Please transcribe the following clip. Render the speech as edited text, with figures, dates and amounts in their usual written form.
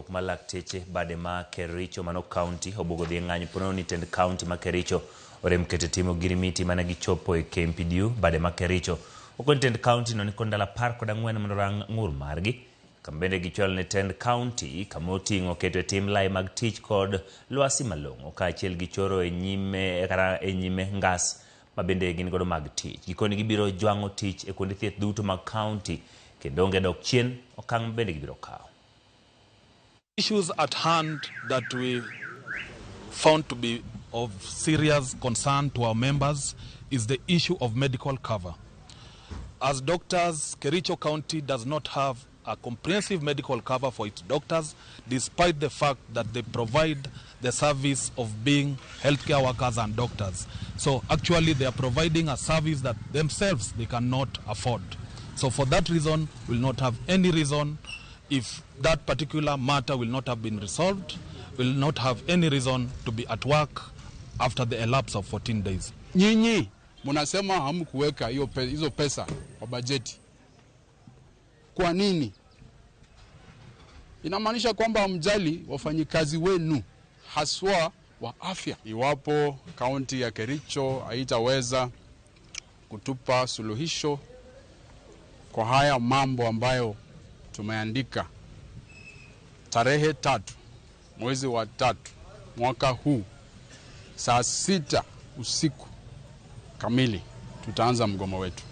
Riwruok mar lakteche bade ma Kericho mano kaunti obuogo dhi e ng'anyo ponono ni tend kaunti ma Kericho orem keto e tim ogirimiti mane gichopo e KMPDU bade ma Kericho. Okoni tend kaunti no nikod ndalo 14 mondo orang ng'ur margi. Kama bende gichwalo ne tend kaunti kama oting'o keto e tim lai mag tich kod lwasi malong'o kaachiel gi choro e nyime kata e nyime ngas ma bende gin godo mag tich. Gikoni gibiro jwang'o tich e kuonde thieth duto mag kaunti kendo onge dok chien okang' ma bende gibiro kawo. Issues at hand that we found to be of serious concern to our members is the issue of medical cover. As doctors, Kericho County does not have a comprehensive medical cover for its doctors, despite the fact that they provide the service of being healthcare workers and doctors. So actually they are providing a service that themselves they cannot afford. So for that reason, we'll not have any reason, if that particular matter will not have been resolved, will not have any reason to be at work after the elapse of 14 days. Nyinyi munasema hamkuweka hizo pesa kwa bajeti. Kwa nini? Inamaanisha kwamba hamjali wafanyikazi wenu haswa wa afya. Iwapo kaunti ya Kericho haitaweza kutupa suluhisho kwa haya mambo ambayo tumeandika tarehe 3 mwezi wa 3 mwaka huu saa 6 usiku kamili tutaanza mgomo wetu.